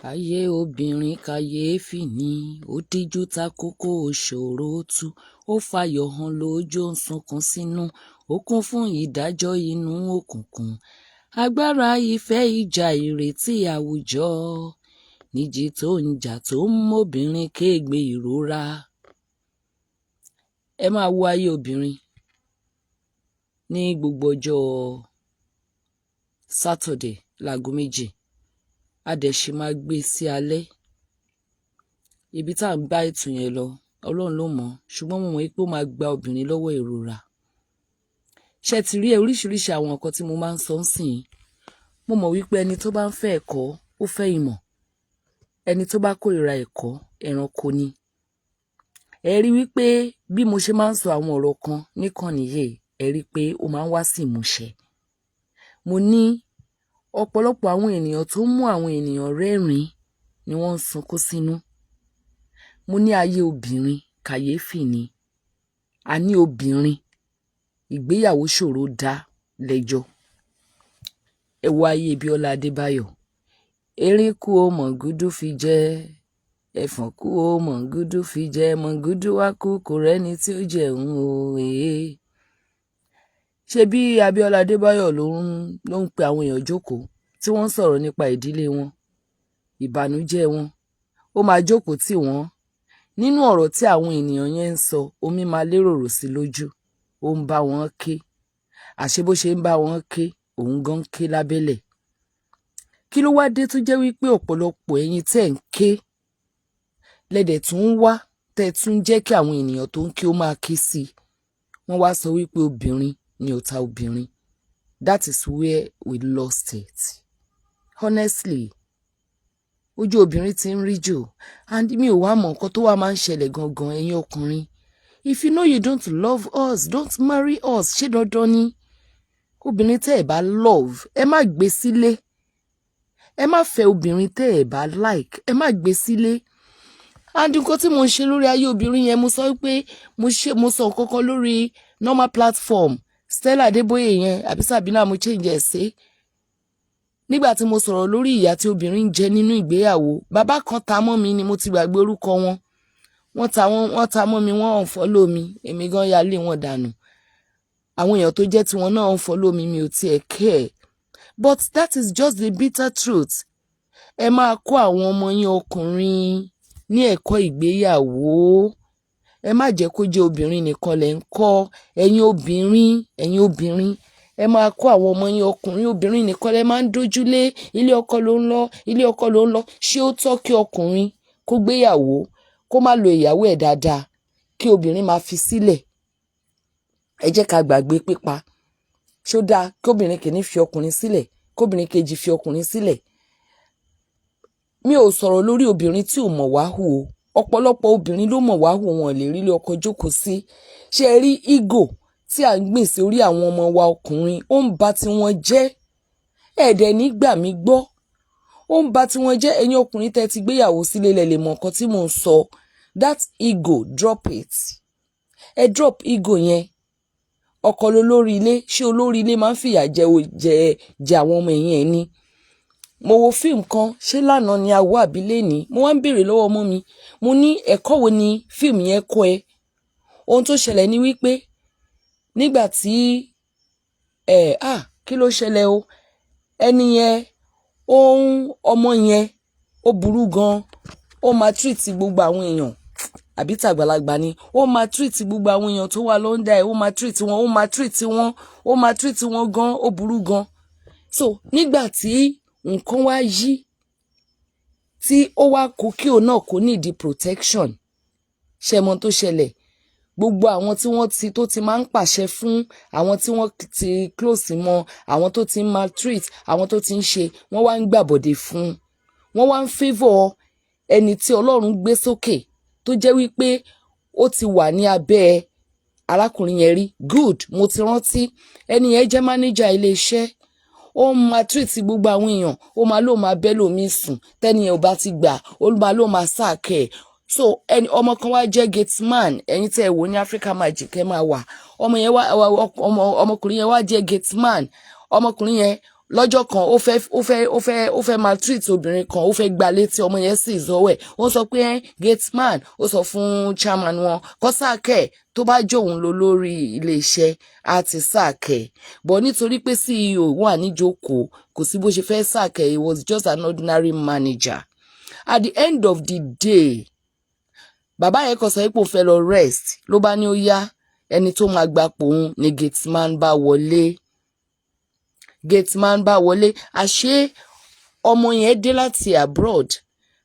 Ayé obìnrin kàyééfì ni, ó díjú ta kókó, ó ṣòro tú. Ó fayọ̀ hàn lójú, ó ń sunkún sínú, ó kún fún ìdájọ́ inú òkùnkùn. Agbára ìfẹ́, ìjà ìrètí àwùjọ níjì tó ń jà tó ń móbìnrin kégbe ìrora. Ẹ máa wo Ayé Obìnrin ní gbogbo ọjọ́ Saturday láago 2. A dẹ̀ ṣì máa gbé sí alẹ́. Ibi tá à ń bá ètò yẹn lọ, Ọlọ́run ló mọ̀, ṣùgbọ́n mo mọ̀ pé ó máa gba obìnrin lọ́wọ́ ìrora. Ṣé ti rí oríṣiríṣi àwọn nǹkan tí mo máa ń sọ ń sìn? Mo mọ̀ wípé ẹni tó bá ń fẹ́ ẹ̀kọ́, ó fẹ́ ìmọ̀. Ẹni tó bá kórìíra ẹ̀kọ́, ẹranko ni. Ẹ rí wípé bí mo ṣe máa ń sọ àwọn ọ̀rọ̀ kan níkànnì yìí, ẹ rí pé ó máa ń wá sí ìmúṣẹ. Mo ní ọ̀pọ̀lọpọ̀ àwọn ènìyàn tó ń mú àwọn ènìyàn rẹ́rìn-ín ni wọ́n ń sunkún sínú. Mo ní ayé obìnrin kàyéfì ni. A ní obìnrin, ìgbéyàwó ṣòro dá lẹ́jọ́. Ẹ wo ayé Bíọ́lá Adébáyọ̀. Erin kú o, mọ̀gúdú fi jẹ́. Ẹ̀fọ̀n kú o, mọ̀gúdú fi jẹ́. Mọ̀gúdú wá kú, kò rẹ́ni tí ó jẹun o. Èé, ṣe bí Abíọ́lá Adébáyọ̀ ló ń pe àwọn èèyàn jókòó tí wọ́n ń sọ̀rọ̀ nípa ìdílé wọn, ìbànújẹ́ wọn. Ó máa jókòó tì wọ́n. Nínú ọ̀rọ̀ tí àwọn ènìyàn yẹn ń sọ, omi máa lérò sí lójú. Ó ń bá wọn ké. Àṣé bó ṣe ń bá wọn ké, òun gan ń ké lábẹ́lẹ̀. Kí ló wá dé tó jẹ́ wípé ọ̀pọ̀lọpọ̀ ẹ̀yin tẹ́ ń ké lẹ́dẹ̀ tún ń wá, tẹ́ tún jẹ́ kí àwọn ènìyàn tó ń ké ó máa ké sí i? Wọ́n wá sọ wípé obìnrin ni ọ̀tá obìnrin. That is where we lost it, honestly. Ojú obìnrin ti ń rí jù, and mi ò wá mọ nǹkan tó wá máa ń ṣẹlẹ̀ gangan. Ẹ̀yin ọkùnrin, if you know you don't love us, don't marry us. Ṣé dandan ni? Obìnrin tẹ́ ẹ̀ bá love, ẹ má gbé sílé. Ẹ má fẹ́ obìnrin tẹ́ ẹ̀ bá like, ẹ má gbé sílé. And nǹkan tí mo ń ṣe lórí Ayé Obìnrin yẹn, mo sọ pé mo ṣe, mo sọ nǹkan kan lórí normal platform Stella Adébóyè yẹn, àbí Sabina, mo change ẹ̀ sí. Nígbà tí mo sọ̀rọ̀ lórí ìyà tí obìnrin ń jẹ nínú ìgbéyàwó, bàbá kan ta mọ́ mi ni, mo ti gbàgbé orúkọ wọn. Wọ́n ta wọ́n, wọ́n ta mọ́ mi, wọ́n unfollow mi. Èmi gan ya lé wọn dànù. Àwọn èèyàn tó jẹ́ tiwọn náà unfollow mi. Mi ò tiẹ̀ care, but that is just the bitter truth. Ẹ máa kó àwọn ọmọ yín ọkùnrin ní ẹ̀kọ́ ìgbéyàwó. Ẹ má jẹ́ kó jẹ́ obìnrin nìkan lẹ̀ ń kọ́. Ẹ̀yin obìnrin, ẹ̀yin obìnrin, ẹ máa kó àwọn ọmọ yín ọkùnrin. Obìnrin nìkan lẹ máa ń dójúlé. Ilé ọkọ ló ń lọ, ilé ọkọ ló ń lọ. Ṣé ó tọ́ kí ọkùnrin kó gbéyàwó, kó má lo ìyàwó ẹ̀ dáadáa, kí obìnrin máa fi sílẹ̀? Ẹ jẹ́ ká gbàgbé pípa. Ṣó dáa kí obìnrin kìíní fi ọkùnrin sílẹ̀, kóbìnrin kejì fi ọkùnrin sílẹ̀? Mi ò sọ̀rọ̀ lórí obìnrin tí ò mọ̀ wá hù o. Ọ̀pọ̀lọpọ̀ obìnrin ló mọ̀ wá hù, wọn lè rí ilé ọkọ jókòó sí. Ṣé ẹ rí ego tí à ń gbìn sí orí àwọn ọmọ wa ọkùnrin? Ó ń ba tiwọn jẹ́. Ẹ̀ẹ́dẹ̀ nígbà mi gbọ́, ó ń ba tiwọn jẹ́. Ẹ̀yin ọkùnrin tẹ́ ti gbéyàwó sílé lẹ lè mọ̀ nǹkan tí mò ń sọ. That ego, drop it. Ẹ drop ego yẹn. Ọkọ ló lórí ilé. Ṣé olórí ilé máa ń fìyà jẹ àwọn ọmọ ẹ̀yìn ẹ̀ ni? Mo wo fíìmù kan, ṣé lánàá ni àwọ̀ àbílẹ̀ ní. Mo wá ń béèrè lọ́wọ́ ọmọ mi, mo ní, "Ẹ̀kọ́ wo ni fíìmù yẹn kọ́ ẹ?" Ohun tó ṣẹlẹ̀ ni wípé nígbà tí ẹ, ah, kí ló ṣẹlẹ̀ o? Ẹni yẹn, ó ń, ọmọ yẹn ó burú gan. Ó máa treat gbogbo àwọn èèyàn, àbí tàgbàlagbà ni, ó máa treat gbogbo àwọn èèyàn tó wà lọ́ndà ẹ̀. Ó máa treat wọn, ó máa treat wọn, ó máa treat wọn gan. Ó burú gan. So nígbà tí nǹkan wá yí, tí ó wá kó kí òun náà kó nídìí protection, ṣe mọ tó ṣẹlẹ̀? Gbogbo àwọn tí wọ́n ti tó ti máa ń pàṣẹ fún, àwọn tí wọ́n ti close mọ́, àwọn tó ti ń maltreat, àwọn tó ti ń ṣe, wọ́n wá ń gbàbọ̀dè fún. Wọ́n wá ń favour ẹni tí Ọlọ́run gbé sókè, tó jẹ́ wípé ó ti wà ní abẹ́ arákùnrin yẹn rí. Good, mo ti rántí. Ẹni yẹn jẹ́ manager iléeṣẹ́. Ó ń maltreat gbogbo àwọn èèyàn. Ó máa lóun máa bẹ́ lómi sùn. Tẹ́ni yẹn ò bá ti gbà, ó máa lóun máa sack ẹ̀. So ẹni ọmọ kan wá jẹ́ gateman. Ẹ̀yin tẹ́ ẹ wò ní Africa Magic, ẹ máa wà. Ọmọ yẹn wá, ọmọ ọmọkùnrin yẹn wá jẹ́ gateman. Ọmọkùnrin yẹn Lọ́jọ́ kan, ó fẹ́ maltreat obìnrin kan, ó fẹ́ gba létí, ọmọ yẹn sì zọ́wọ́ ẹ̀. Ó sọ pé ẹ́ gateman, ó sọ fún chairman wọn kó sack ẹ̀. Tó bá jẹ́ òun lọ lórí iléeṣẹ́, á ti sack ẹ̀ bọ̀. Nítorí pé CEO wà níjókòó, kò sí bó ṣe fẹ́ sack ẹ̀. He was just an ordinary manager. At the end of the day, bàbá yẹn kàn sọ pé òun fẹ́ lọ rest, ló bá ní ó yá, ẹni tó máa gbapò òun ni gateman bá wọlé. Gateman bá wọlé, àṣé ọmọ yẹn dé láti abroad.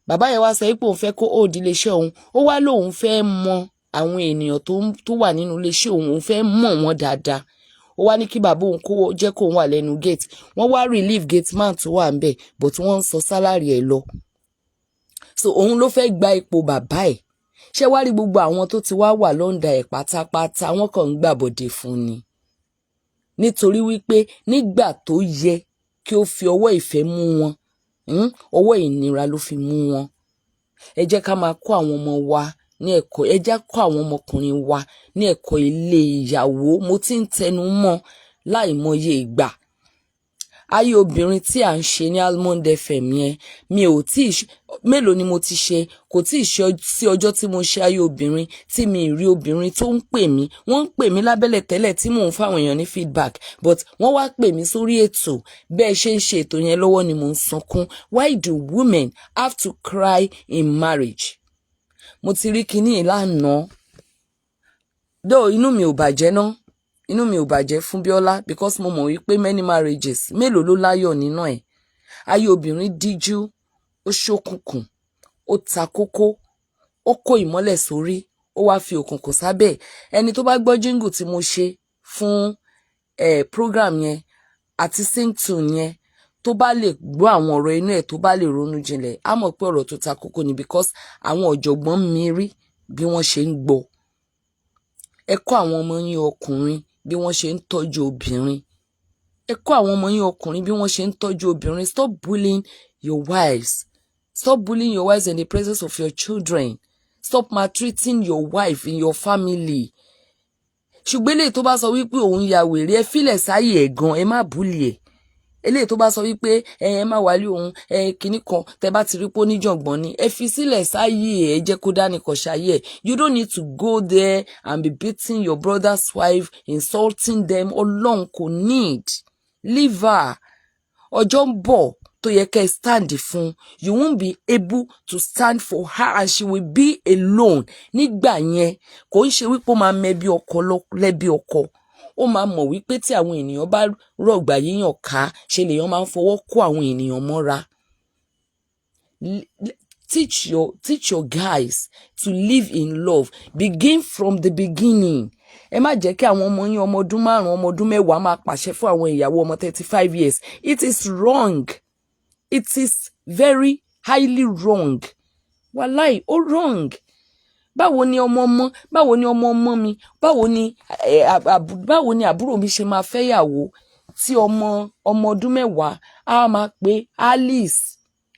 Bàbá yẹn wá sọ pé òun fẹ́ kó hold iléeṣẹ́ òun. Ó wá lóun fẹ́ mọ àwọn ènìyàn tó wà nínú iléeṣẹ́ òun, òun fẹ́ mọ̀ wọ́n dáadáa. Ó wá ní kí bàbá òun kó jẹ́ kóun wà lẹ́nu gate. Wọ́n wá relieve gateman tó wà ńbẹ̀, but wọ́n ń sọ salary ẹ̀ lọ. So òun ló fẹ́ gba ipò bàbá ẹ̀. Ṣé wá rí gbogbo àwọn tó ti wá wà l'under ẹ̀ pátápátá, wọ́n kàn ń gbàbọ̀dè fún ni, nítorí wípé nígbà tó yẹ kí ó fi ọwọ́ ìfẹ́ mú wọn, ọwọ́ ìnira ló fi mú wọn. Ẹ jẹ́ ká máa kọ́ àwọn ọmọ wa ní ẹ̀kọ́. Ẹ jẹ́ kọ́ àwọn ọmọkùnrin wa ní ẹ̀kọ́ ilé ìyàwó. Mo ti ń tẹnu mọ́ láìmọye ìgbà. Ayé obìnrin tí à ń ṣe ní Almond FM yẹn, mi ò tí ì, mélòó ni mo ti ṣe? Kò tí ì ṣe sí ọjọ́ tí mo ṣe ayé obìnrin tí mi rí obìnrin tó ń pè mí. Wọ́n ń pè mí lábẹ́lẹ̀ tẹ́lẹ̀ tí mò ń fáwọn èèyàn ní feedback, but wọ́n wá pè mí sórí ètò. Bẹ́ẹ̀ ṣe ń ṣe ètò yẹn lọ́wọ́ ni mò ń sunkún. Why do women have to cry in marriage? Mo ti rí kinní ìlànà though, inú mi ò bàjẹ́ ná, inú mi ò bàjẹ́ fún Bíọ́lá, because mo mọ̀ wípé many marriages, mélòó ló láyọ̀ nínú ẹ̀? Ayé obìnrin díjú, ó ṣókùnkùn, ó ta kókó, ó kó ìmọ́lẹ̀ sórí, ó wáá fi òkùnkùn sábẹ́. Ẹni tó bá gbọ́ jingle tí mo ṣe fún program yẹn àti sing tune yẹn, tó bá lè gbọ́ àwọn ọ̀rọ̀ inú ẹ̀, tó bá lè ronú jinlẹ̀, á mọ̀ pé ọ̀rọ̀ tó ta kókó ni, because àwọn ọ̀jọ̀gbọ́n mi rí bí wọ́n ṣe ń gbọ́. Ẹ kọ́ àwọn ọmọ yín ọkùnrin bí wọ́n ṣe ń tọ́jú obìnrin. Ẹ kọ́ àwọn ọmọ yín ọkùnrin bí wọ́n ṣe ń tọ́jú obìnrin. Stop bullying your wives. Stop bullying your wives in the presence of your children. Stop maltreating your wife in your family. Ṣùgbọ́n eléyìí tó bá sọ wípé òun ya wèrè, ẹ fílẹ̀ sáyè ẹ̀ gan, ẹ má bully ẹ̀. Eléyìí tó bá sọ wípé ẹ má wálé òun, ẹ kinní kan, tẹ bá ti rí pé oníjàngbọ̀n ni, ẹ fi sílẹ̀ sáyé ẹ, jẹ́ kó dánìkan ṣayé ẹ. You don't need to go there and be beating your brother's wife, insulting them. Ọlọ́run kò need. Leave her. Ọjọ́ ń bọ̀ tó yẹ kẹ́ ẹ stand fún, you won't be able to stand for her and she will be alone. Nígbà yẹn, kò ń ṣe wípé ó máa mẹbi ọkọ lẹ́bi ọkọ. Ó máa mọ̀ wípé tí àwọn ènìyàn bá rọ̀gbà yíyàn ká, ṣe lèèyàn máa ń fọwọ́ kó àwọn ènìyàn mọ́ra. Teach your guys to live in love. Begin from the beginning. Ẹ má jẹ́ kí àwọn ọmọ yín, ọmọ ọdún 5, ọmọ ọdún 10, máa pàṣẹ fún àwọn ìyàwó ọmọ 35 years. It is wrong. It is very highly wrong. Wàláì, ó wrong. Báwo ni ọmọ ọmọ, báwo ni ọmọ ọmọ mi, báwo ni àbúrò mi ṣe máa fẹ́yàwó tí ọmọ ọmọ ọdún 10 á máa pe Alice,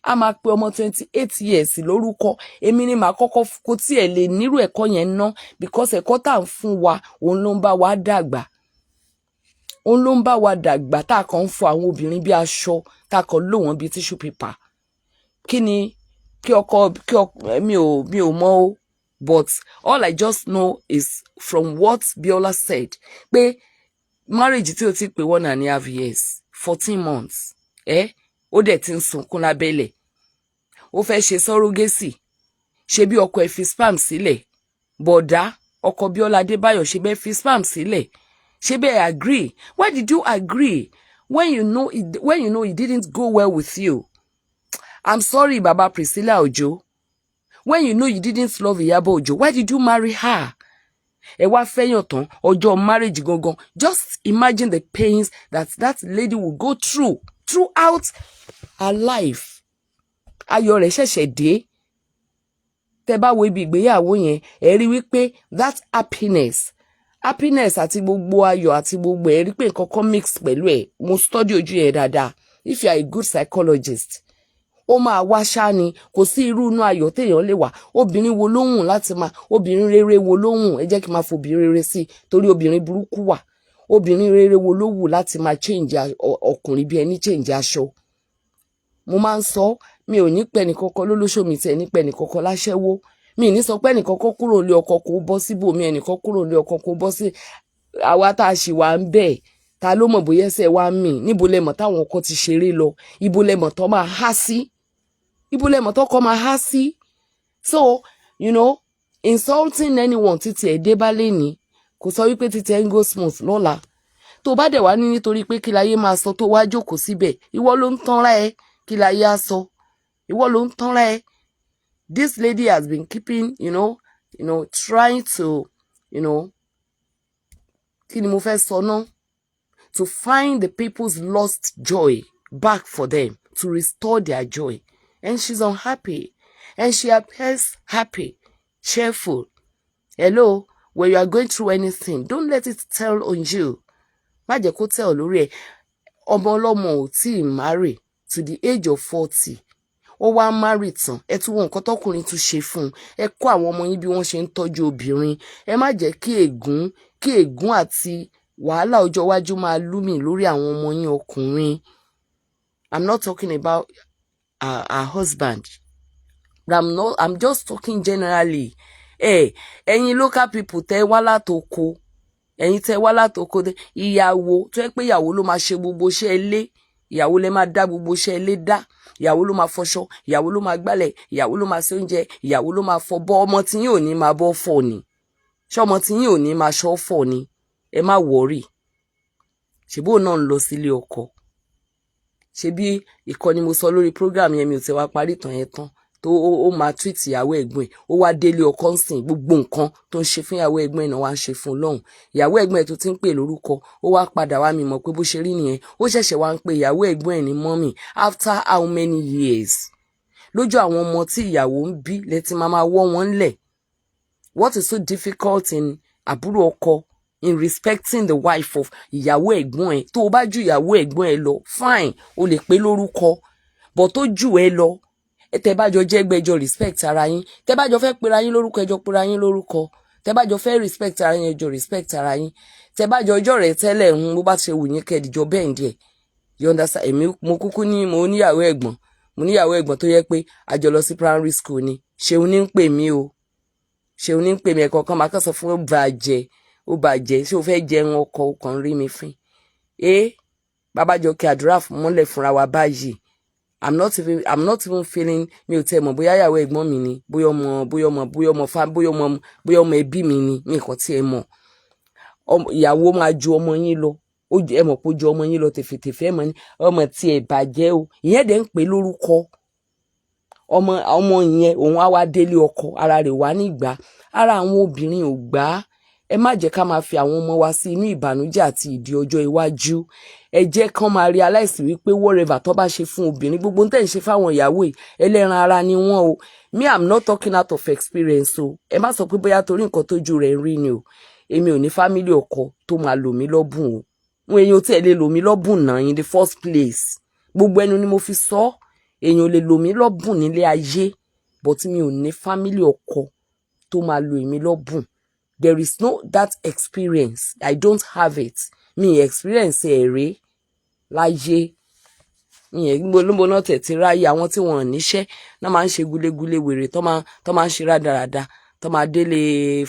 á máa pe ọmọ 28 years lórúkọ? Èmi ni màá kọ́kọ́ kó tiẹ̀ lè nírú ẹ̀kọ́ yẹn ná, because ẹ̀kọ́ tá à ń fún wa, òun ló ń bá wa dàgbà, òun ló ń bá wa dàgbà. Tá a kàn ń fọ àwọn obìnrin bí aṣọ, tá a kàn lò wọ́n bí tissue paper. Kí ni kí ọkọ kí ọkọ mi ò mọ̀ o, but all I just know is from what Biola said pé marriage tí o ti pé 1.5 years, 14 months, ẹ ó dẹ̀ ti ń sunkún lábẹ́lẹ̀. Ó fẹ́ ṣe surrogacy. Ṣe bí ọkọ ẹ̀ fi sperm sílẹ̀? Bọ̀dá ọkọ Bíọ́lá Adébáyọ̀, ṣe bẹ́ẹ̀ fi sperm sílẹ̀? Ṣe bẹ́ẹ̀ agree? Why did you agree when you know it didn't go well with you? I'm sorry, Baba Priscilla Ojo. When you know you didn't love Iyabo Ojo, why did you marry her? Ẹ wá fẹ́yàn tán, ọjọ́ marriage gangan, just imagine the pains that that lady will go through throughout her life. Ayọ̀ rẹ̀ ṣẹ̀ṣẹ̀ dé. Tẹ́ bá wo ibi ìgbéyàwó yẹn, ẹ rí wípé that happiness, happiness àti gbogbo ayọ̀ àti gbogbo ẹ rí pé nǹkan kan mix pẹ̀lú ẹ̀. Mo study ojú yẹn dáadáa. If you are a good psychologist, ó máa wá ṣá ni. Kò sí irú inú ayọ̀ téèyàn lè wà. Obìnrin wo ló hùn láti máa, obìnrin rere wo ló hùn? Ẹ jẹ́ kí n máa fobìnrin rere sí i, torí obìnrin burúkú wà. Obìnrin rere wo ló wù láti máa change ọkùnrin bí ẹni change aṣọ? Mo máa ń sọ, mi ò ní pẹ́ nìkankan lólóṣò, mi tẹ̀ ní pẹ́ nìkankan láṣẹ́wó. Mi ní sọ pé ẹnìkankan kúrò lé ọkọ kó bọ́ síbòmí, ẹnìkan kúrò lé ọkọ kó bọ́ sí. Àwa tá a ṣì wà ń bẹ̀, ta ló mọ̀ bóyá ẹsẹ̀ wa ń mì? Níbo lẹ mọ̀ táwọn ọkọ ti ṣeré lọ? Ibo lẹ mọ̀ tó máa há sí? Ibo lẹ mọ̀ tó kọ́ máa há sí? So insulting anyone títí ẹ̀ dé bá lè ní kò sọ wípé títí ẹ̀ ń go smooth lọ́la. Tó bá dẹ̀ wá ní nítorí pé kí láyé máa sọ, tó wá jókòó síbẹ̀, ìwọ ló ń tanra ẹ. Kí láyé á sọ, ìwọ ló ń tanra ẹ. This lady has been keeping trying to kí ni mo fẹ́ sọ náà, to find the people's lost joy back for them, to restore their joy, and she's unhappy, and she appears happy, cheerful. Hello, when you are going through anything, don't let it tell on you. Má jẹ́ kó tell lórí ẹ̀. Ọmọ ọlọ́mọ ò tí ì marry to the age of 40, ó wá marry tán, ẹ tún wo nǹkan tọkùnrin tún ṣe fún un. Ẹ kọ́ àwọn ọmọ yín bí wọ́n ṣe ń tọ́jú obìnrin. Ẹ má jẹ́ kí ègún àti wàhálà ọjọ́ iwájú máa lúmì lórí àwọn ọmọ yín ọkùnrin. I'm not talking about her husband. I'm not, I'm just talking generally. Ẹ ẹ̀yin local people tẹ́ wá látoko, ẹ̀yin tẹ́ wá látoko, ìyàwó tó yẹ pé ìyàwó ló máa ṣe gbogbo iṣẹ́ ilé, ìyàwó lè máa dá gbogbo iṣẹ́ ilé dá, ìyàwó ló máa fọṣọ, ìyàwó ló máa gbálẹ̀, ìyàwó ló máa ṣe oúnjẹ, ìyàwó ló máa fọbọ́. Ọmọ tí yín ò ní máa bọ́ fọ̀ ni? Ṣé ọmọ tí yín ò ní máa ṣọ́ fọ̀ ni? Ẹ má worry. Ṣèbó náà ń lọ sílé ọkọ? Ṣebí ìkọ́ni mo sọ lórí program yẹn, mi ò tẹ́ wá parí ìtàn yẹn tán, tó ó máa treat ìyàwó ẹ̀gbọ́n ẹ̀. Ó wá délé ọkọ ń sìn, gbogbo nǹkan tó ń ṣe fún ìyàwó ẹ̀gbọ́n ẹ̀ náà wá ń ṣe fún un lọ́hùn. Ìyàwó ẹ̀gbọ́n ẹ̀ tó ti ń pè lórúkọ, ó wá padà wá, mi mọ̀ pé bó ṣe rí nìyẹn, ó ṣẹ̀ṣẹ̀ wá ń pe ìyàwó ẹ̀gbọ́n ẹ̀ ní mummy after how many years? Lójú àwọn ọmọ tí ìyàwó ń bí lẹ́tí máa máa wọ́ wọn lẹ̀. What is so difficult in àbúrò ọkọ in respecting the wife of ìyàwó ẹ̀gbọ́n ẹ̀? Tó o bá ju ìyàwó ẹ̀gbọ́n ẹ̀ lọ, fine, o lè pè lórúkọ, but tó jù ẹ lọ, tẹ́ bá jọ jẹ́ gbẹ́jọ, respect ara yín. Tẹ́ bá jọ fẹ́ pera yín lórúkọ, ẹ jọ pera yín lórúkọ. Tẹ́ bá jọ fẹ́ respect ara yín, ẹ jọ respect ara yín. Tẹ́ bá jọ ọjọ́ rẹ̀ tẹ́lẹ̀ ń bó bá ṣe wù yín kẹ́ẹ̀dìjọ bẹ́ẹ̀ díẹ̀. You understand? Èmi mo kúkú ní mo níyàwó ẹ̀gbọ́n, mo níyàwó ẹ̀gbọ́n tó yẹ pé a jọ lọ sí primary school ni. Ṣeun ní ń pè mí o, ṣeun ní ń pè mí. Ẹ̀kọ́ kan máa kàn sọ fún, ó bàjẹ́, ó bàjẹ́. Ṣé o fẹ́ jẹun ọkọ kan rí mi fín? Ẹ babájọ kí àdúrà mọ́lẹ̀ fúnra wa báyìí. I'm not even feeling, mi ò tẹ́ mọ̀ bóyá ìyàwó ẹ̀gbọ́n mi ni, bóyá ọmọ fa, bóyá ọmọ ẹbí mi ni. Mi kàn tí ẹ mọ̀. Ìyàwó máa ju ọmọ yín lọ, ẹ mọ̀ pé ó ju ọmọ yín lọ tẹ̀fẹ̀tẹ̀fẹ̀. Ẹ mọ̀ ní ọmọ tí ẹ bàjẹ́ o. Ìyẹn dẹ̀ ń pè lórúkọ ọmọ. Ọmọ yẹn òun á wá délé ọkọ, ara rẹ̀ wá nígbà ara àwọn obìnrin ò gbà á. Ẹ má jẹ́ ká máa fi àwọn ọmọ wa sí inú ìbànújẹ́ àti ìdí ọjọ́ iwájú. Ẹ jẹ́ kán máa realize wípé whatever tó bá ṣe fún obìnrin, gbogbo ń tẹ̀ ń ṣe fáwọn ìyàwó yìí, ẹlẹ́ran ara ni wọ́n o. Me, I'm not talking out of experience o. Ẹ má sọ pé bóyá torí nǹkan tójú rẹ̀ ń rí ni o. Èmi ò ní family ọkọ tó máa lò mí lọ́bùn o. Wọn èèyàn tí ẹ lè lò mí lọ́bùn náà in the first place. Gbogbo ẹnu ni mo fi sọ, èèyàn lè lò mí lọ́bùn nílé ayé, but mi ò ní family ọkọ tó máa lò èmi lọ́bùn. There is no that experience. I don't have it. Mi experience ẹ̀ rí láyé. Ìyẹn gbogbo náà tẹ̀ ti ráyè. Àwọn tí wọ́n níṣẹ́ náà máa ń ṣe gulegule wèrè, tó máa ń ṣe rádaràda, tó máa délé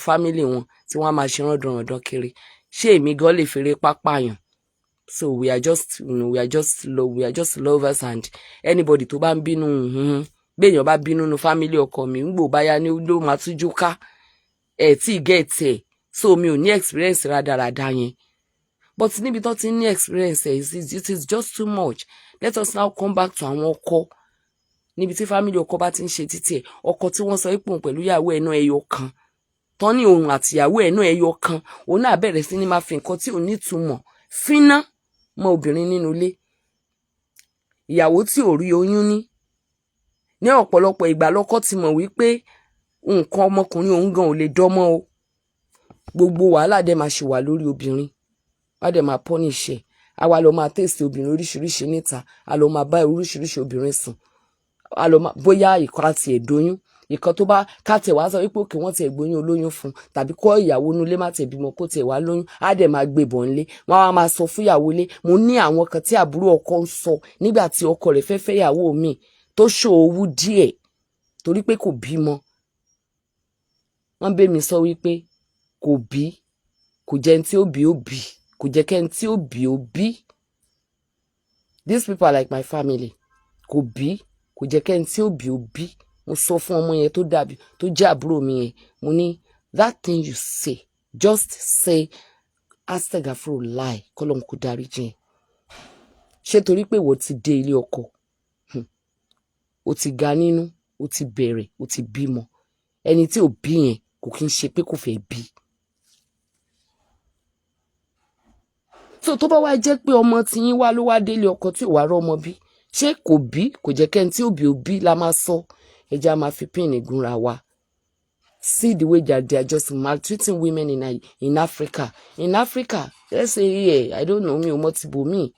family wọn tí wọ́n á máa ṣe rándanràndan kiri. Ṣé èmi gan lè fèrè pápá yàn? So we are just lovers, and anybody tó bá ń bínú, béèyàn bá bínú nu family ọkọ mi, ń gbò báyá ní ló máa tújú ká ẹ̀ tí get ẹ̀. So mi ò ní experience rádaràda yẹn, but níbi tó ti ní experience ẹ̀, it is just too much. Let us now come back to àwọn ọkọ. Níbi tí family ọkọ bá ti ń ṣe títí ẹ̀, ọkọ tí wọ́n sọ ipò pẹ̀lú ìyàwó ẹ̀ náà ẹyọ kan tán ní, òun àtìyàwó ẹ̀ náà ẹyọ kan, òun náà bẹ̀rẹ̀ sí ní máa fi nǹkan tí ò ní ìtumọ̀ fínná mọ́ obìnrin nínú ilé. Ìyàwó tí ò rí oyún ní ní ọ̀pọ̀lọpọ̀ ìgbà, lọ́kọ ti mọ̀ wípé nǹkan ọmọkùnrin òun gan ò lè dánmọ́ o. Gbogbo wàhálà dẹ̀ máa ṣì wà lórí obìnrin, wá dẹ̀ máa punish ẹ̀. A wá lọ máa tẹ̀sí obìnrin oríṣiríṣi níta, a lọ máa bá oríṣiríṣi obìnrin sùn, a lọ máa bóyá ìkọ́ àti ẹ̀dóyún. Ìkan tó bá ká tẹ̀ wá sọ wípé òkè wọ́n tiẹ̀ gbóyún olóyún fún, tàbí kọ́ ìyàwó inú ilé má tiẹ̀ bímọ, kó tiẹ̀ wá lóyún, á dẹ̀ máa gbé bọ̀ ńlé, wọ́n á máa sọ fún ìyàwó ilé. Mo ní àwọn kan tí àbúrò ọkọ ń sọ nígbà tí ọkọ rẹ̀ fẹ́ fẹ́ ìyàwó mi tó ṣòwò díẹ̀ torí pé kò bímọ. Wọ́n bẹ́ mi sọ wípé kò bí, kò jẹ́ ẹni tí ó bí ó bí, kò jẹ́ kẹ́ni tí ó bí ó bí. These people are like my family. Kò bí, kò jẹ́ kẹ́ni tí ó bí ó bí. Mo sọ fún ọmọ yẹn tó dàbí tó jẹ́ àbúrò mi yẹn, mo ní, "That thing you say, just say astagfirullah, kọ́lọ́n kó dárí jìn." Ṣé torí pé ìwọ ti dé ilé ọkọ, o ti ga nínú, o ti bẹ̀rẹ̀, o ti bímọ? Ẹni tí ò bí yẹn, kò kí ń ṣe pé kò fẹ́ bí. So tó bá wá jẹ́ pé ọmọ tiyín wá ló wá délé ọkọ tí ò wá rọ́mọ bí, ṣé kò bí, kò jẹ́ kẹ́ni tí ò bí ó bí la máa sọ? Ẹ jẹ́ á máa fi píìnì gúnra wa. See the way that they are just maltreating women in Africa. In Africa, let's say here, I don't know, mi ò mọ̀ ti bòmíì,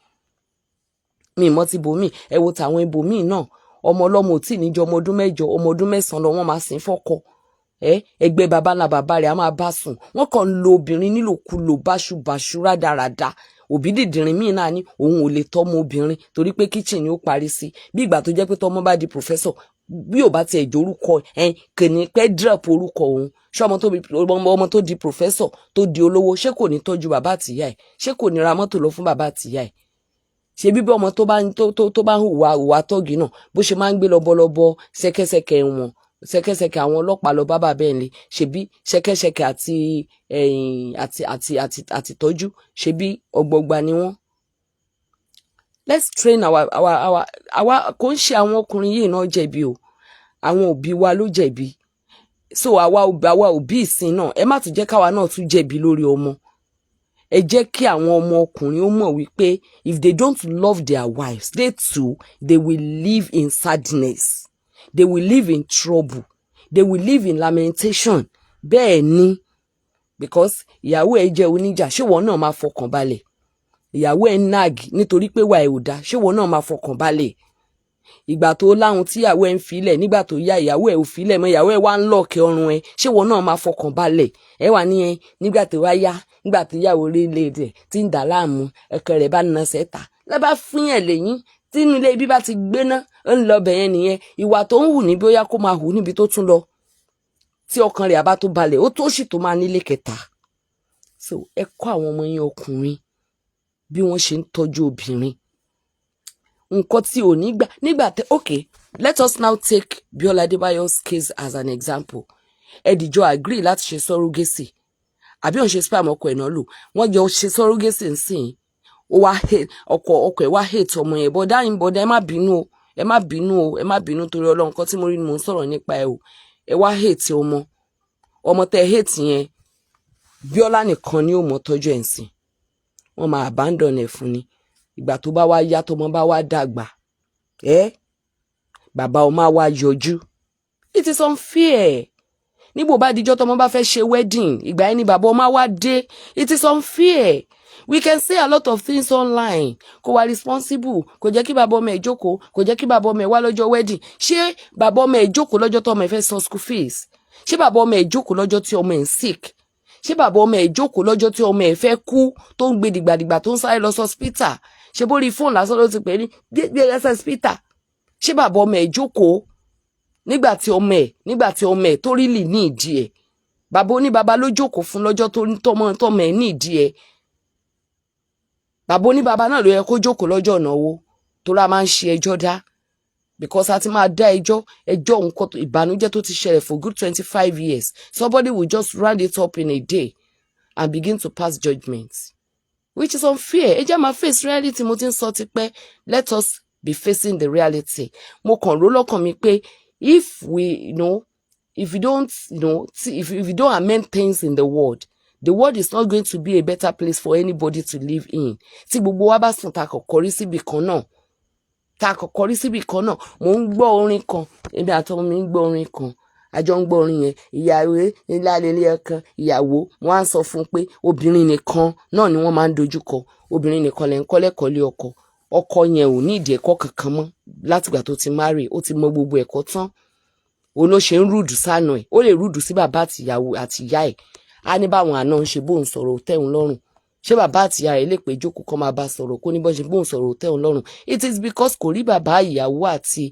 mi ì mọ̀ ti bòmíì. Ẹ wo tàwọn ibòmíì náà, ọmọ ọlọ́mọ ò tí ì níjọ ọmọ ọdún 8, ọmọ ọdún 9 lọ, wọ́n máa sìn fọ́kọ ẹ. Ẹgbẹ́ baba ńlá bàbá rẹ̀ á máa bá sùn. Wọ́n kàn ń lo obìnrin nílòkulò, báṣubàṣu, rádaràda. Òbí dìdìrín míì náà ní òun ò lè tọ́mọ obìnrin torí pé kitchen ni ó parí sí. Bí ìgbà tó jẹ́ pé tọ́mọ bá di professor, bí ò bá tiẹ̀ jórúkọ ẹ, kò ní pẹ́ drop orúkọ òun. Ṣé ọmọ tó di professor, tó di olówó, ṣé kò ní tọ́jú bàbá àtìyá ẹ̀? Ṣé kò ní ra mọ́tò lọ fún bàbá àtìyá ẹ̀? Ṣe bíbí ọmọ tó bá ń hùwà hùwà tọ́gì náà, bó ṣe máa ń gbé lọ́bọ̀lọ́bọ̀, ṣẹ̀kẹ̀ṣẹ̀kẹ̀ wọn, ṣẹ̀kẹ̀ṣẹ̀kẹ̀ àwọn ọlọ́pàá lọ bá bàbá ẹ̀ lé, ṣebí ṣẹ̀kẹ̀ṣẹ̀kẹ̀ àti tọ́jú, ṣebí ọgbọgba ni wọ́n. Let's train our kò ń ṣe àwọn ọkùnrin yìí náà jẹ̀bi o, àwọn òbí wa ló jẹ̀bi. So àwa òbí ìsìn náà, ẹ má tún jẹ́ káwa náà tún jẹ̀bi lórí ọmọ. Ẹ jẹ́ kí àwọn ọmọ ọkùnrin ó mọ̀ wípé if they don't love their wives, they too, they will live in sadness, they will live in trouble, they will live in lamentation. Bẹ́ẹ̀ ni, because ìyàwó ẹ jẹ́ oníjà, ṣé ìwọ náà máa fọkàn balẹ̀? Ìyàwó ẹ ń nag nítorí pé wà ẹ ò dá, ṣé ìwọ náà máa fọkàn balẹ̀? Ìgbà tó láhùn tíyàwó ẹ ń filẹ̀, nígbà tó yá, ìyàwó ẹ ò filẹ̀ mọ́, ìyàwó ẹ wá ń lọ́ọ̀kẹ́ ọrùn ẹ, ṣé ìwọ náà máa fọkàn balẹ̀? Ẹ wà ní ẹ nígbà tó wá yá, nígbà tó yàwó orílẹ̀ èdè tí ń dà láàmú, ẹ̀kẹ́ rẹ̀ bá na sẹ́ta lẹ́bàá fún yẹn lẹ́yìn tínú ilé ibi bá ti gbéná, ń lọ bẹ̀yẹn nìyẹn. Ìwà tó ń hù ní bóyá kó máa hù níbi tó tún lọ, tí ọkàn rẹ̀ àbá tó balẹ̀, ó tó sì tó máa nílé kẹta. So ẹ kọ́ àwọn ọmọ yẹn ọkùnrin bí wọ́n ṣe ń tọ́jú obìnrin. Nǹkan tí ò ní gbà nígbà tẹ. Okay, let us now take Biola Adebayo's case as an example. Ẹ dìjọ agree láti ṣe surrogacy, àbí òun ṣe sperm ọkọ ẹ̀ náà lò, wọ́n jọ ṣe surrogacy nsìn, ó wá hate ọkọ ẹ̀, wá hate ọmọ yẹn. Bọ́dá yín, bọ́dá, ẹ má bínú o, ẹ má bínú o, ẹ má bínú torí Ọlọ́run, kan tí mo rí ni mò ń sọ̀rọ̀ nípa ẹ o. Ẹ wá hate ọmọ. Ọmọ tẹ hate yẹn, Bíọ́lá nìkan ni ó mọ tọ́jú ẹ̀ ń sìn. Wọ́n máa abandon ẹ̀ fún ni. Ìgbà tó bá wá yá, tọmọ bá wá dàgbà, ẹ bàbá ọmọ á wá yọjú. It is unfair. Nígbò bá dijọ́ tọmọ bá fẹ́ ṣe wedding, ìgbà yẹn ni bàbá ọmọ á wá dé. It is unfair. We can say a lot of things online. Kò wá responsible, kò jẹ́ kí bàbá ọmọ ẹ̀ jókòó, kò jẹ́ kí bàbá ọmọ ẹ̀ wá lọ́jọ́ wedding. Ṣé bàbá ọmọ ẹ̀ jókòó lọ́jọ́ tó ọmọ ẹ̀ fẹ́ san school fees? Ṣé bàbá ọmọ ẹ̀ jókòó lọ́jọ́ tí ọmọ ẹ̀ ń sick? Ṣé bàbá ọmọ ẹ̀ jókòó lọ́jọ́ tí ọmọ ẹ̀ fẹ́ kú, tó ń gbé dìgbàdìgbà, tó ń sáré lọ sí hospital? Ṣé bórí fóònù lásán ló ti pè ní gbé lọ sí hospital? Ṣé bàbá ọmọ ẹ̀ jókòó nígbà tí ọmọ ẹ̀ tó rí lì ní ìdí ẹ̀? Bàbá oníbàbá ló jókòó fún lọ́jọ́ tó tọmọ tọmọ ẹ̀ ní ìdí ẹ̀. Bàbá oníbàbá náà ló yẹ kó jókòó lọ́jọ́ ìnáwó, tó rà máa ń ṣe ẹjọ́ dá, because a ti máa dá ẹjọ́ ẹjọ́ nǹkan ìbànújẹ́ tó ti ṣẹlẹ̀ for good 25 years. Somebody will just round it up in a day and begin to pass judgement, which is unfair. Ẹ jẹ́ máa face reality. Mo ti ń sọ tipẹ́, let us be facing the reality. Mo kàn rò lọ́kàn mi pé if we you know if you don't you know if you don't amend things in the world, the world is not going to be a better place for anybody to live in. Tí gbogbo wa bá sùn, ta kò kọrí síbì kan náà, ta kò kọrí síbì kan náà. Mò ń gbọ́ orin kan, èmi àtọmọ mi ń gbọ́ orin kan, àjọ ń gbọ́ orin yẹn. Ìyàwó ńlá kan, ìyàwó wọn á sọ fún un pé obìnrin nìkan náà ni wọ́n máa ń dojúkọ, obìnrin nìkan lẹ́ ń kọ́ lẹ́kọ̀ọ́ lé ọkọ. Ọkọ yẹn ò ní ìdí ẹ̀kọ́ kankan mọ́ látìgbà tó ti marry, ó ti mọ gbogbo ẹ̀kọ́ tán. Òun ló ṣe ń rude sánà ẹ̀. Ó lè rude sí bàbá àtìyàwó àti ìyá ẹ̀. Á ní báwọn àna ń ṣe bóun sọ̀rọ̀ ò tẹ́hun lọ́rùn. Ṣé bàbá àtìyá rẹ̀ lè pé jókòó kọ́ máa bá sọ̀rọ̀, kó ní bọ́ ṣe bóun sọ̀rọ̀ ò tẹ́hun lọ́rùn? It is because kò rí bàbá ìyàwó àti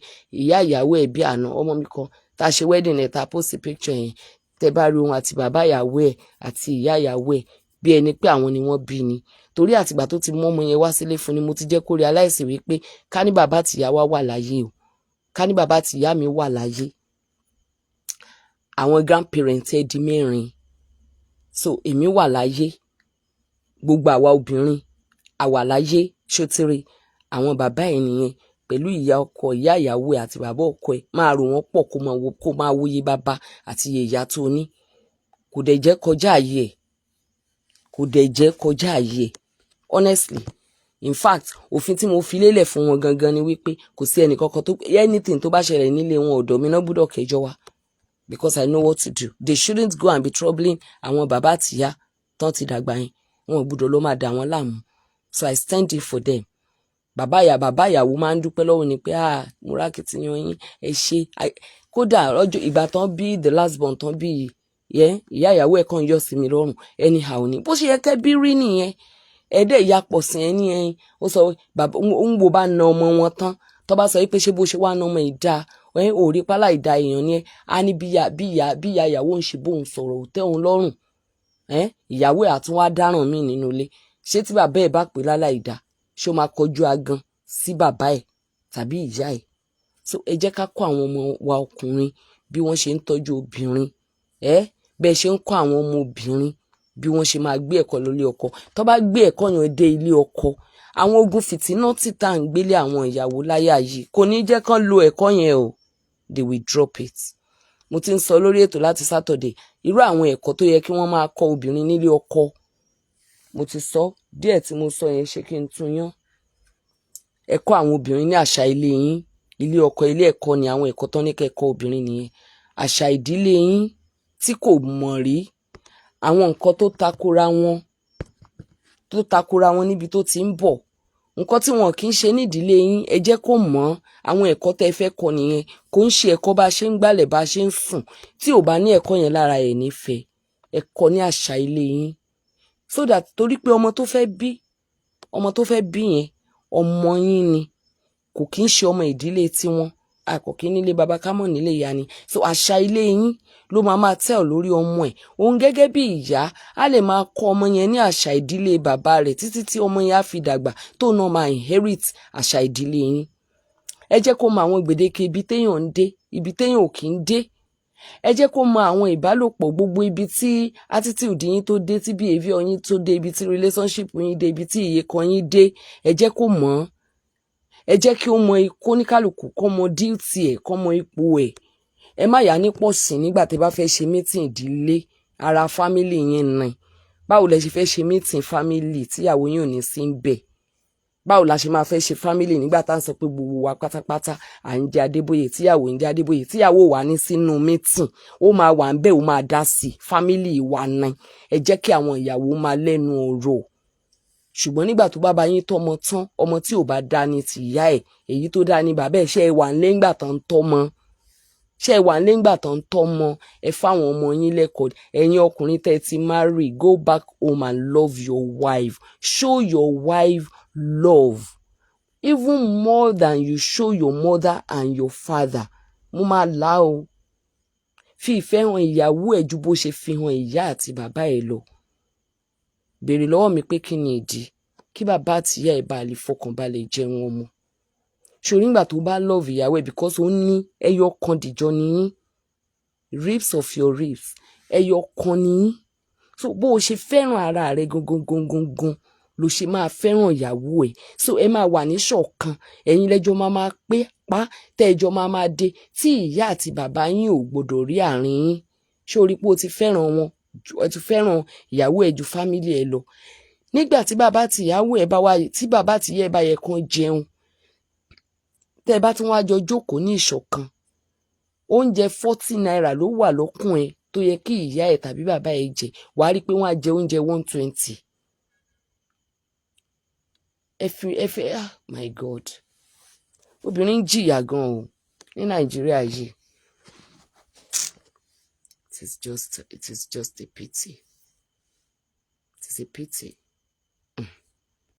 ìyá ìyàwó ẹ̀ bí àná. Ọmọ mi kan tá a ṣe wedding ẹ̀, tá a post picture yẹn, tẹ́ bá rí òun àti bàbá ìyàwó ẹ̀ àti ìyá ìyàwó ẹ̀, bí ẹni pé àwọn ni wọ́n bí ni. Torí àtìgbà tó ti mú ọmọ yẹn wá sílé fún ni mo ti jẹ́ kó realize wípé ká ní bàbá àtìyá wa wà láyé o, ká ní bàbá àtìyá mi wà láyé, àwọn grandparents ẹ di mẹ́rin. So èmi wà láyé, gbogbo àwa obìnrin àwà láyé. Ṣótìrì àwọn bàbá ẹ nìyẹn pẹ̀lú ìyá ọkọ, ìyá ìyàwó ẹ̀ àti bàbá ọkọ ẹ̀, máa rò wọ́n pọ̀, kó máa wo, kó máa wòye bàbá àti iye ìyá tó ní. Kò dẹ̀ jẹ́ kọjá àyè ẹ̀, kò dẹ̀ jẹ́ kọjá àyè ẹ̀, honestly. In fact, òfin tí mo fi lélẹ̀ fún wọn gangan ni wípé kò sí ẹnì kankan tó, anything tó bá ṣẹlẹ̀ nílé wọn, ọ̀dọ̀ mi náà gbọ́dọ̀ kẹjọ wá, because I know what to do. They shouldn't go and be troubling àwọn bàbá àtìyá tán ti dàgbà yẹn. Wọn ò gbọ́dọ̀ lọ máa dà wọ́n láàmú. So I stand in for them. Bàbá ìyá, bàbá ìyàwó máa ń dúpẹ́ lọ́wọ́ ni pé, "Ah, mo rákìtìyàn yín, ẹ ṣe." Kódà ọjọ́ ìgbà tán bí the last born tán bí yìí yẹn, ìyá ìyàwó ẹ̀ kàn yọ sí mi lọ́rùn anyhow ni. Bó ṣe yẹ kẹ́ bí rí nìyẹn. Ẹ̀ẹ́dẹ̀ ìyapọ̀ sí ẹ ní ẹyin. Ó sọ bàbá ń wo bá na ọmọ wọn tán, tó bá sọ pé ṣé bó ṣe wá na ọmọ ìdá ẹ ò rí pálá ìdá èèyàn ni ẹ á ní bí ìyá ìyàwó ń ṣe bóun sọ̀rọ̀ ò tẹ́ òun lọ́rùn. Ìyàwó ẹ̀ àtún wá dáràn míì nínú ilé. Ṣé tí bàbá ẹ̀ bá pè lálá ìdá, ṣé ó máa kọjú agan sí bàbá ẹ̀ tàbí ìyá ẹ̀? So ẹ jẹ́ ká kọ́ àwọn ọmọ wa ọkùnrin bí wọ́n ṣe ń tọ́jú obìnrin. Ẹ bẹ́ẹ̀ ṣe ń kọ́ àwọn ọmọ obìnrin bí wọ́n ṣe máa gbé ẹ̀kọ́ lórí ọkọ, tó bá gbé ẹ̀kọ́ yẹn dé ilé ọkọ, àwọn ogun fìtínà tí tá à ń gbélé àwọn ìyàwó láyà yìí kò ní jẹ́ kán lo ẹ̀kọ́ yẹn o. They will drop it. Mo ti ń sọ lórí ètò láti Saturday, irú àwọn ẹ̀kọ́ tó yẹ kí wọ́n máa kọ́ obìnrin nílé ọkọ, mo ti sọ díẹ̀. Tí mo sọ yẹn, ṣé kí n tún yán? Ẹ kọ́ àwọn obìnrin ní àṣà ilé yín. Ilé ọkọ, ilé ẹ̀kọ́ ni. Àwọn ẹ̀kọ́ tán ní kẹ́kọ̀ọ́ obìnrin nìyẹn. Àṣà ìdílé yín tí kò mọ̀ rí, àwọn nǹkan tó takora wọn níbi tó ti ń bọ̀, nǹkan tí wọn kì í ṣe nídìílé yín, ẹ jẹ́ kó mọ̀. Àwọn ẹ̀kọ́ tẹ́ ẹ fẹ́ kọ́ nìyẹn. Kò ń ṣe ẹ̀kọ́ bá a ṣe ń gbálẹ̀, bá a ṣe ń sùn. Tí ò bá ní ẹ̀kọ́ yẹn lára ẹ̀, nífẹ̀ẹ́ ẹ̀kọ́ ní àṣà ilé yín, so that torí pé ọmọ tó fẹ́ bí yẹn, ọmọ yín ni, kò kí ń ṣe ọmọ ìdílé tiwọn. A kò kí nílé baba ká mọ̀ nílé ìyá ni. So àṣà ilé yín ló máa máa tẹ̀ lórí ọmọ ẹ̀. Òun gẹ́gẹ́ bí ìyá á lè máa kọ́ ọmọ yẹn ní àṣà ìdílé bàbá rẹ̀ títí tí ọmọ yẹn á fi dàgbà, tó náà máa inherit àṣà ìdílé yín. Ẹ jẹ́ kó mọ àwọn gbèdéke ibi téèyàn ń dé, ibi téèyàn ò kí ń dé. Ẹ jẹ́ kó mọ àwọn ìbálòpọ̀ gbogbo, ibi tí attitude yín tó dé, tí behaviour yín tó dé, ibi tí relationship yín dé, ibi tí ìyèkan yín dé. Ẹ jẹ́ kó mọ̀ ọ́n. Ẹ jẹ́ kí ó mọ kóníkálùkù kó mọ duty ẹ̀, kó mọ ipò ẹ̀. Ẹ má yà ní pọ̀ sí nígbà tí ẹ bá fẹ́ ṣe meeting ìdílé ara family yín ni. Báwo lẹ ṣe fẹ́ ṣe meeting family tíyàwó yín ò ní sí ń bẹ̀? Báwo la ṣe máa fẹ́ ṣe family nígbà tá à ń sọ pé gbogbo wa pátápátá à ń jẹ Adébóyè, tíyàwó ń jẹ Adébóyè, tíyàwó wà ní sínú meeting? Ó máa wà ń bẹ̀, ó máa dá sí family wa ní. Ẹ jẹ́ kí àwọn ìyàwó máa lẹ́nu ọ̀rọ̀. Ṣùgbọ́n nígbà tó bá bá yín tọ́mọ tán, ọmọ tí ò bá dá ní tìyá ẹ̀, èyí tó dá ní bàbá ẹ̀. Ṣe é wà nígbà tán ń tọ́mọ? Ṣé ẹ wà nígbà tán ń tọ́mọ? Ẹ fáwọn ọmọ yín lẹ́kọ̀ọ́. Ẹ̀yin ọkùnrin tẹ́ ti marry, go back home and love your wife. Show your wife love even more than you show your mother and your father. Mo máa là o. Fi ìfẹ́ hàn ìyàwó ẹ̀ ju bó ṣe fi hàn ìyá àti bàbá ẹ̀ lọ. Béèrè lọ́wọ́ mi pé kí ni ìdí? Kí bàbá àti ìyá ẹ̀ bá lè fọkànbalẹ̀ jẹun ọmọ. Ṣòrí nígbà tó bá love ìyàwó ẹ̀, because ó ní ẹyọ kan dìjọ níyín, ribs of your ribs, ẹyọ kan níyín. So bó o ṣe fẹ́ràn ara rẹ gangan gangan gan ló ṣe máa fẹ́ràn ìyàwó ẹ̀. So ẹ máa wà ní ṣọ̀kan. Ẹ̀yin lẹ́jọ́ máa máa pé pa tẹ́ẹ̀jọ́ máa máa dé tí ìyá àti bàbá yín ò gbọdọ̀ rí àárín yín. Ṣé o rí pé o ti fẹ́ràn wọn, ẹ ti fẹ́ràn ìyàwó ẹ̀ ju family ẹ lọ? Nígbà tí bàbá àti ìyàwó ẹ bá wá, tí bàbá àti ìyá ẹ bá yẹ kán jẹun, tẹ́ ẹ bá tún wá jọ jókòó ní ìṣọ̀kan, oúnjẹ ₦40 ló wà lọ́kùn ẹ tó yẹ kí ìyá ẹ tàbí bàbá ẹ jẹ, wàá rí i pé wọ́n á jẹ oúnjẹ 120. Ẹ fi, ah my God, obìnrin ń jìyà gan o ní Nàìjíríà yìí. It is just a pity. It is a pity.